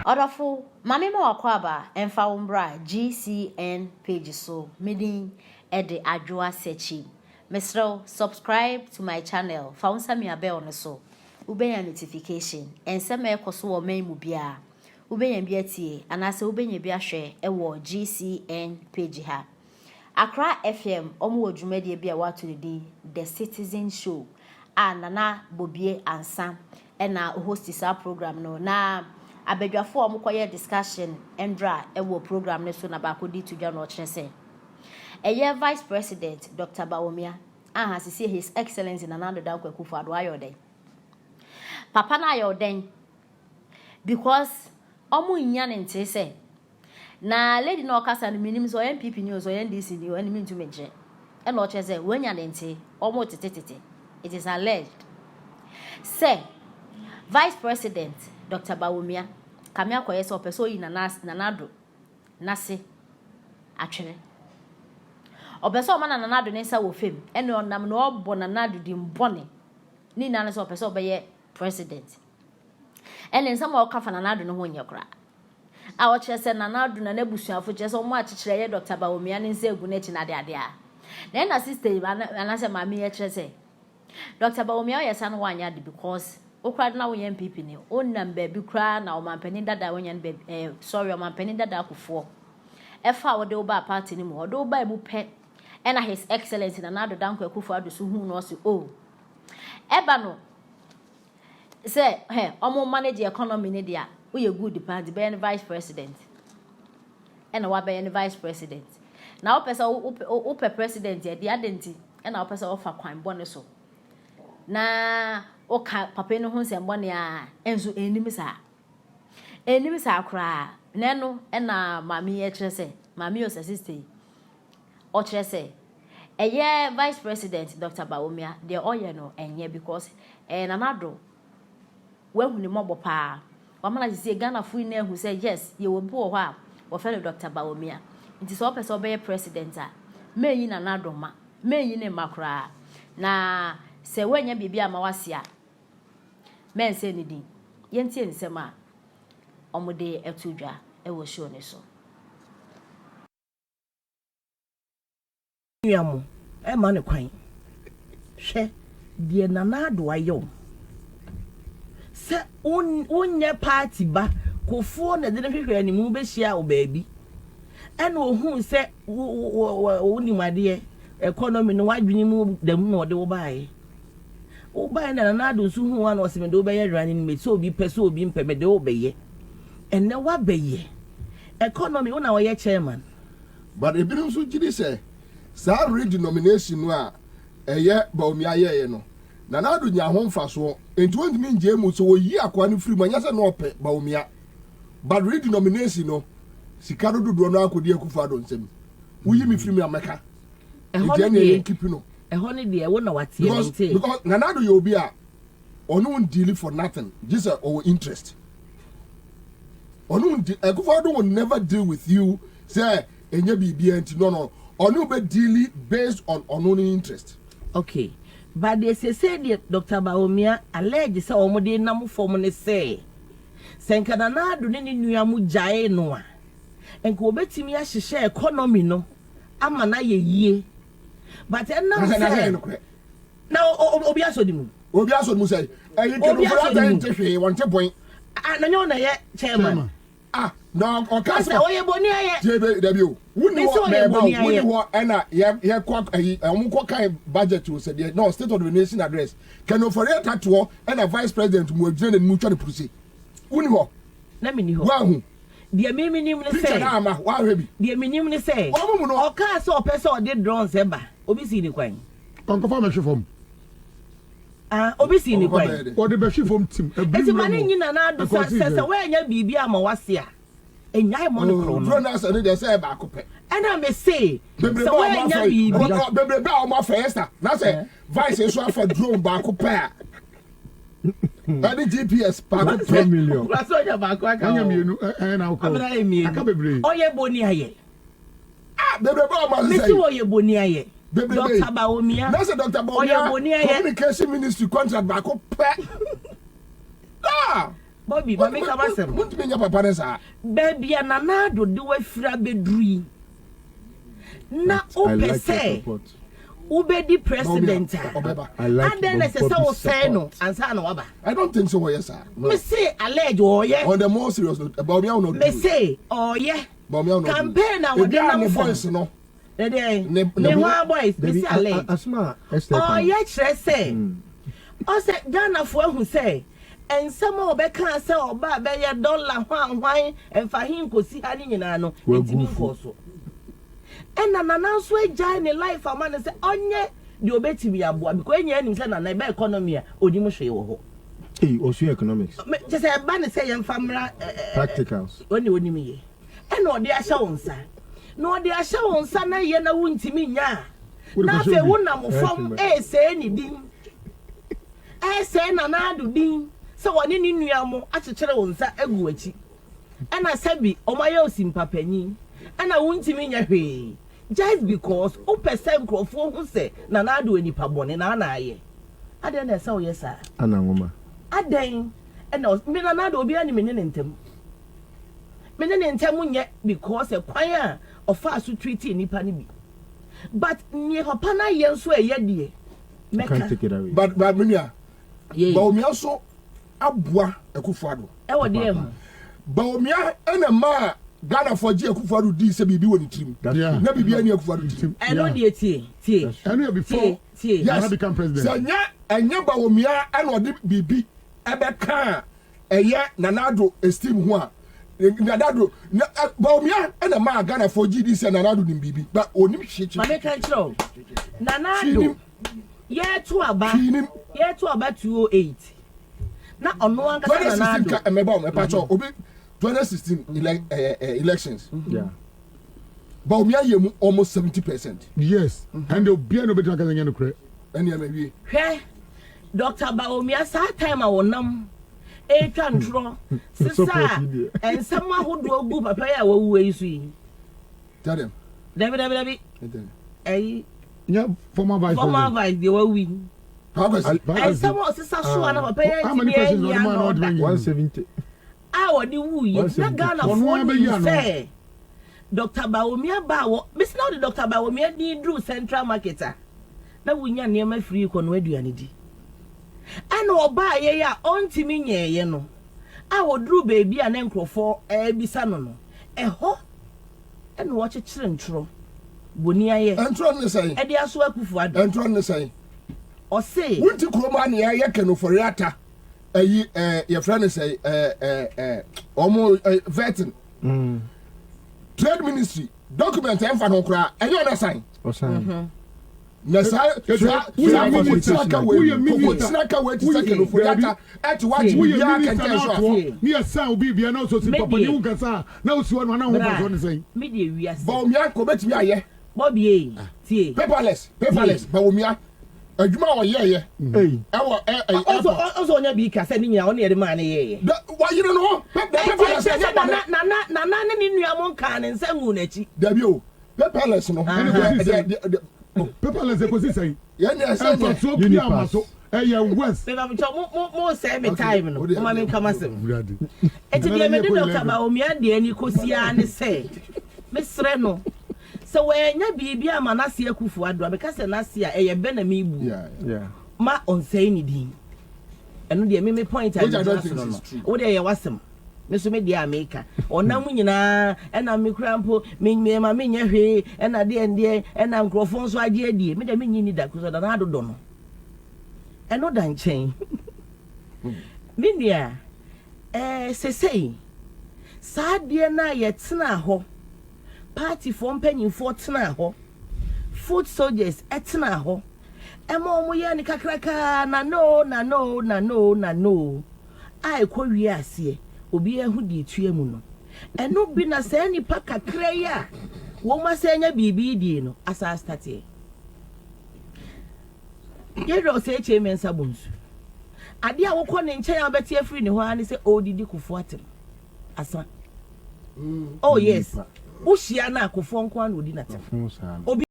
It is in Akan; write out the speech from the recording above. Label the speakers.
Speaker 1: Ɔdɔfo, ma me ma w'akwaaba mfa wo mbra GCN page so, me din de Adwoa Sekyi. Mesrɛ wo, subscribe to my channel, fa wo nsa mia bell no so, wobɛnya notification, nsɛm a ɛkɔ so wɔ ɔman mu biara, wobɛnya bi atie anaasɛ wobɛnya bi ahwɛ wɔ GCN page ha. Accra FM wɔn wɔ dwumadie bi a wɔato ne din The Citizen Show a Nana Bobie Ansah na ɔhosti saa program no. Na abadwafoɔ a wɔkɔyɛ discussion ndra wɔ program no so na baako de to dwa na ɔkyerɛ sɛ ɛyɛ Vice President Doctor Bawumia aha sisi His Excellency Nana Addo Dankwa Akufo-Addo ayɛ ɔdɛn? Papa no ayɛ ɔdɛn? Because wɔn nnya ne ntee sɛ Na lady no a ɔkasa no menim sɛ ɔyɛ NPP ni o sɛ ɔyɛ NDC ni o ɛne mentumi nkyerɛ. Ɛna ɔkyerɛ sɛ wanya ne nte wɔn tete tete. It is alleged sɛ Vice President Doctor Bawumia kame akɔyɛ sɛ ɔpɛ sɛ ɔyi Nana Nana Addo n'ase atwere. Ɔpɛ sɛ ɔma Nana Addo ne nsa wɔ fam ɛna ɔnam na ɔbɔ Nana Addo din bɔne. Ne nyinaa ne sɛ ɔpɛ sɛ ɔbɛyɛ president. Ɛne nsɛm a ɔka fa Nana Addo no ho nyɛ koraa. A ɔkyerɛ sɛ Nana Addo na n'abusuafo kyerɛ sɛ wɔn akyekyere ɛyɛ Dɔkta Bawumia ne nsa agu n'akyi na adeade a. Na ɛna sister yi anaasɛ maame yi ɛkyerɛ sɛ Dɔkta Bawumia ɔyɛ saa no wanyɛ ade because wo koraa de na wonyɛ NPP ni wonam baabi koraa na ɔmanpanin dada a wonya no baabi eh, sorry ɔmanpanin dada Kufuor ɛfa a wɔde wo baa party no mu ɔde wo baa mu pɛ ɛna His Excellency Nana Addo Dankwa Akufo-Addo so huu no ɔse oh ɛba no Sɛ hɛ ɔmo manage economy no deɛ a woyɛ good paa nti bɛyɛ no vice president ɛna wabɛyɛ no vice president na wopɛ sɛ wopɛ president ɛdeɛ adɛn nti ɛna wopɛ sɛ wofa kwan bɔne so na woka papa no ho nsɛm bɔne a ɛnso ɛnnim saa ɛnnim saa koraa na ɛno ɛna maame yi ɛkyerɛ sɛ maame yi ɔsɛ sister yi Ɔkyerɛ sɛ, ɛyɛ Vice President Doctor Bawumia deɛ ɔyɛ no ɛnyɛ because ɛyɛ Nana Addo wahu ne mmɔbɔ paa wama no sesie Ghanafoɔ nyinaa ahu sɛ yes yɛwɔ obi wɔ hɔ a wɔfrɛ no Doctor Bawumia nti sɛ ɔpɛ sɛ ɔbɛyɛ President a mɛnyi Nana Addo mma mɛnyi ne mma koraa na sɛ woannya biribi amma wase a mɛnsɛe ne din. Yɛntie nsɛm a wɔde to dwa wɔ show no so.
Speaker 2: Nua mo ɛmma no kwan. Hwɛ deɛ Nana Addo ayɛ wo. Sɛ wonyɛ party ba, Kofoɔ na ɛde no hwehwɛɛ ne mu bɛhyiaa wo baabi. Ɛna ohuu sɛ wonim adeɛ, economy no w'adwene mu da mu na ɔde wo baeɛ. Wobaeɛ na Nana Addo nso huu wo a na ɔse mede wo bɛyɛ running mate, sɛ obi pɛ sɛ obi mpɛ mede wo bɛyɛ. Ɛnnɛ woabɛyɛ economy wo na woyɛ chairman.
Speaker 3: But ebinom nso gye di sɛ saa redenomination no a ɛyɛ Bawumia yɛeɛ no, Nana Addo nyaa ho mfasoɔ, enti wɔntumi ngyae mu. Sɛ wɔyi akoa no firi mu a, ɛnyɛ sɛ na ɔpɛ Bawumia, but redenomination no, sika no dodoɔ no ara kɔdi Akufo Addo nsam. Woyi me firi mu a, mɛka.
Speaker 2: Ɛhɔ
Speaker 3: Enti
Speaker 2: no
Speaker 3: ɛnneɛ
Speaker 2: deɛ,
Speaker 3: yɛnkipi no.
Speaker 2: ɛhɔ no deɛ, wo na wateɛ,
Speaker 3: Because,
Speaker 2: mentee.
Speaker 3: because Nana Addo yɛ obi a ɔne wo ndeali for nothing gye sɛ ɔwɔ interest. Ɔne wo ndi Akufo Addo will never deal with you sɛ ɛnyɛ biribiara nti no no ɔne wo bɛ deali based on ɔno ne interest.
Speaker 2: Okay but deɛ seesei deɛ Doctor Bawumia allege sɛ wɔn de nam fam ne sɛ, sɛ nka Nana Addo ne ne nua mo gyaee no a, nka wɔbɛtumi ahyehyɛ economy no ama no ayɛ yie but ɛnam
Speaker 3: Na sɛ na sɛ
Speaker 2: sɛ
Speaker 3: ɛyɛ nokorɛ.
Speaker 2: Na obi asɔ ne mu.
Speaker 3: Obi asɔ ne mu sɛ ɛyi
Speaker 2: Obi
Speaker 3: nkenofo
Speaker 2: asɔ ne
Speaker 3: atɛn
Speaker 2: mu.
Speaker 3: nte hwee wɔn te bɔn.
Speaker 2: Ah, na nyɛ ɔna yɛ chairman.
Speaker 3: Ah, na ɔka
Speaker 2: sɛ ɔyɛ bɔni ayɛ.
Speaker 3: Tie be dabi o. Wuni hɔ mɛɛba o. Wuni hɔ ɛna yɛ yɛ kɔ ɛyi wɔn kɔ kan budget o sɛ deɛ no state of the nation address. Ken Ofori-Atta toɔ ɛna vice president mu agyina n'anim twa ne puruse. Wuni hɔ.
Speaker 2: Na mi ni hɔ.
Speaker 3: Wahu.
Speaker 2: Deɛ mi mi nim ne sɛ.
Speaker 3: Picture na ama wahwɛ bi.
Speaker 2: Deɛ mi nim ne sɛ.
Speaker 3: Wɔn mu no.
Speaker 2: Ɔkaa sɛ ɔpɛ sɛ ɔde drones ɛba obi sii ne kwan.
Speaker 4: Ɔnkɔfa mɛhwe fam.
Speaker 2: Ah, obi sii ne kwan.
Speaker 4: Ɔde bɛhwe fam tim. Abiri
Speaker 2: Eti ma
Speaker 4: wura
Speaker 2: ne
Speaker 4: mu.
Speaker 2: nyi Nana Addo sa
Speaker 4: Ɛkɔɔ
Speaker 2: sɛ sɛ
Speaker 4: season.
Speaker 2: woannya biribi amma w'ase a, nnyae mmɔ no korɔn no.
Speaker 3: Duro no asɛ no deɛ sɛ ɛyɛ baako pɛ.
Speaker 2: Ɛna me se,
Speaker 3: Bebrebe
Speaker 2: sɛ
Speaker 3: a wɔn
Speaker 2: woannya
Speaker 3: afa yi,
Speaker 2: biribi.
Speaker 3: bebrebe a wɔn afa Esther, na sɛ vice nso afa drone baako pɛ a, ɛne GPS baako pɛ.
Speaker 4: Million.
Speaker 2: Ɔkura sɛ ɔnya baako aka
Speaker 4: Ɔnya
Speaker 2: ho.
Speaker 4: mmienu ɛɛ na wokɔ.
Speaker 2: Abena yɛ mmienu.
Speaker 4: Aka bebree.
Speaker 2: Ɔyɛ boni ayɛ.
Speaker 3: Ah, bebrebe a wɔn asesa
Speaker 2: Mesi
Speaker 3: yi.
Speaker 2: wɔyɛ boni ayɛ.
Speaker 3: Bebrebe.
Speaker 2: Dr. Bawumia.
Speaker 3: Na sɛ Dr.
Speaker 2: Ɔyɛ
Speaker 3: Bawumia
Speaker 2: boni ayɛ.
Speaker 3: communication ministry contract baako pɛ. Ah!
Speaker 2: Bobby, ma menka m'asɛm.
Speaker 3: Montumi nyɛ papa ne saa.
Speaker 2: Baabi a Nana Addo de wo afiri abɛduru yi, na wopɛ sɛ wobɛdi president a, adɛn na ɛsɛ sɛ wosɛe no ansa na waba?
Speaker 3: I don't think so wɔyɛ saa.
Speaker 2: Mese allege ɔyɛ.
Speaker 3: On the more serious note, Bawumia will not do it.
Speaker 2: Mese ɔyɛ.
Speaker 3: Bawumia will not do it.
Speaker 2: Campaign a wɔde nam fam.
Speaker 3: No.
Speaker 2: Ne deɛ ne ho a boys mese allege. Ɔyɛ kyerɛ sɛ ɔsɛ Ghanafoɔ ahu sɛ nsɛm a ɔbɛkaa sɛ ɔba bɛyɛ dɔla hwan hwan mfa he nkɔsi ha ne nyinaa no ɛntumi nkɔɔ so. Ɛna Nana nso agyae ne life ama no sɛ ɔnyɛ deɛ ɔbɛtumi aboa because ɛnyɛ anim sɛ Nana ɛba economy a ɔnim hwee wɔ hɔ.
Speaker 5: Ei, ɔsua economics.
Speaker 2: Kyɛ sɛ ɛba ne sɛ yɛmfa mmra
Speaker 5: practicals.
Speaker 2: Ɔne ɔnim yɛ. Ɛna ɔde ahyɛ wo nsa. Na ɔde ahyɛ wo nsa na yɛ na wontumi nya a, na afei wonam fam ɛresɛe ne din. Ɛresɛe Nana Addo din sɛ ɔne ne nua mo akyekyere wo nsa agu w'akyi. Ɛna sɛbi ɔmo ayɛ wo simpa panyin ɛna wontumi nyɛ hwee just because wopɛ sɛ nkorɔfoɔ hu sɛ Nana Addo yɛ nipa bɔne na ana ayɛ. Adɛn na ɛsɛ woyɛ saa?
Speaker 5: Ana nwoma.
Speaker 2: Adɛn ɛna ɔs me Nana Addo obiara nim me ne ne ntam. Me ne ne ntam nyɛ because ɛkwan a ɔfaa so treatii nipa no bi. But neɛ papa no ayɛ nso ɛyɛ deɛ mɛka.
Speaker 3: But me nua, Bawumia nso aboa Akufo-Addo.
Speaker 2: Ɛwɔ deɛ ho?
Speaker 3: Bawumia ɛna maa Ghanafoɔ gye Akufo-Addo dii sɛ biribi wɔ ne tirim. Na biribi ani Akufo-Addo tirim.
Speaker 2: Ɛno deɛ tie, tie,
Speaker 4: Ɛno yɛ before
Speaker 2: tie, tie.
Speaker 3: Yes,
Speaker 4: become president.
Speaker 3: Sɛ nyɛ ɛnyɛ Bawumia ɛna ɔde biribi ɛbɛka a ɛyɛ Nana Addo esteem ho a, Nana Addo, na Bawumia ɛna maa Ghanafoɔ gye dii sɛ Nana Addo nim biribi, but onim hwee.
Speaker 2: Ma meka nkyerɛ wo, Nana Addo yɛto aba, yɛto aba 208 na ɔno ankasa Nana Addo.
Speaker 3: 2016 ka ɛmɛba ɔmo ɛpa kyɛw obi 2016 ele ɛɛ elections.
Speaker 5: Yeah.
Speaker 3: Bawumia yɛ mu almost 70%.
Speaker 4: Yes, and obiara na obetumi aka sɛ nyɛ nokorɛ.
Speaker 3: Ɛni ɛmɛ wie.
Speaker 2: Hwɛ, Dr. Bawumia saa time a wɔnam etwa ntorɔ sisa nsɛm ahodoɔ gu papa yi a wawu yi so yi.
Speaker 3: Tell them.
Speaker 2: Dabi dabi dabi. Ɛyi.
Speaker 4: Nyɛ former vice
Speaker 2: former vice deɛ wawu yi.
Speaker 4: Nsɛm
Speaker 2: a ɔsesa so a na papa yi antumi anyi ano da.
Speaker 5: 170.
Speaker 2: A wɔde wuiɛ na Ghanafoɔ nim sɛ Dr. Bawumia ba a wɔ mesi na wɔde Dr. Bawumia din duru Central Market a na wonya nneɛma firi kɔ no aduane di. Ɛna ɔbaa yɛ a ɔntumi nyɛɛyɛ no a wɔduru baabi a na nkurɔfoɔ ɛrebisa no no ɛhɔ ɛna wɔkyekyere ntorɔ boni ayɛ
Speaker 3: Ntorɔ ne sɛn?
Speaker 2: ɛde aso Akufo Addo.
Speaker 3: Ntorɔ ne sɛn?
Speaker 2: Ɔse.
Speaker 3: Wonti kurom a nea ɛyɛ Ken Ofori-Atta ɛyi ɛɛ yɛfrɛ no sɛ ɛɛ ɛɛ ɛɛ wɔn ɛɛ vetting. Trade ministry document ɛnfa no koraa ɛnyɛ ɔna sign.
Speaker 5: Ɔsan.
Speaker 3: Na saa saa saa koko tiraka wei koko tiraka wei ti sɛ Ken Ofori-Atta ɛte wagye
Speaker 4: Woyɛ
Speaker 3: biribiara
Speaker 4: minister
Speaker 3: kɛntɛn
Speaker 4: na
Speaker 3: so a.
Speaker 4: atoɔ ne yɛ san obi bia na ɔsɔ si papa ne wo nkasa na osi hɔ no ana ho mfasoɔ ne sɛn.
Speaker 2: Me deɛ wiase.
Speaker 3: Bawumia nka obetumi ayɛ.
Speaker 2: Bobby ei, tie.
Speaker 3: Paperless, paperless, Bawumia adwuma a ɔyɛɛyɛ ɛwɔ ɛ ɛ airport.
Speaker 2: Ɔsɔ ɔnya bi ka sɛ ne nyinaa ɔne yɛde maa ne yɛɛyɛ.
Speaker 3: Wayere no ho. Paperless ɛnyɛ bɔne.
Speaker 2: Nana nana ne ne nua mo nkaa ne nsa nguu n'akyi.
Speaker 3: Dabi o, paperless no.
Speaker 4: Ɛna kosi sɛn? Paperless ekosi sɛn?
Speaker 3: Yɛn deɛ sɛ nyɛ.
Speaker 4: Ɛnfasuo bi ama so ɛyɛ worse.
Speaker 2: Meba mo kyɛw mo mo mo sɛɛ me time no mo ma me nka m'asɛm. Eti deɛ mede Dr. Bawumia deɛ ni kosi ara ne sɛ mesrɛ no sɛ wɔanya biribi ama n'ase Akufo Addo a meka sɛ n'ase a ɛyɛ bɛ na mebu ma ɔnsɛe ne din. Ɛno deɛ me me point a megyina so no no wo deɛ yɛ w'asɛm. Me nso me deɛ a meka ɔnam nyinaa ɛna me kura mpo me me ma menyɛ hwee ɛna deɛ ndeɛ ɛna nkurɔfoɔ nso agye adie me deɛ menyi ni da kusɔ Nana Addo dɔ no ɛno da nkyɛn. Me nua ɛɛ sesei saa adeɛ no a yɛtenaa hɔ partyfoɔ mpanyinfoɔ tenaa hɔ foot soldiers ɛtenaa hɔ ɛma wɔn yɛɛ no kakrakaa Nana o Nana o Nana o Nana o a ɛkɔ wie aseɛ obiara ho deɛ etua mu no ɛno bi na saa nipa kakra yi a wɔn asan anya biribi die no asan astateɛ. Yɛhwɛ Osei Kyei Mensah Bonsu. Adeɛ a wokɔ ne nkyɛn a wobɛte afiri ne hɔ ara ne sɛ ɔredidi Kufuor atem. Asa. Oh yes. Wohyia no a Kufuor nko ara na ɔdi n'atem. Obi.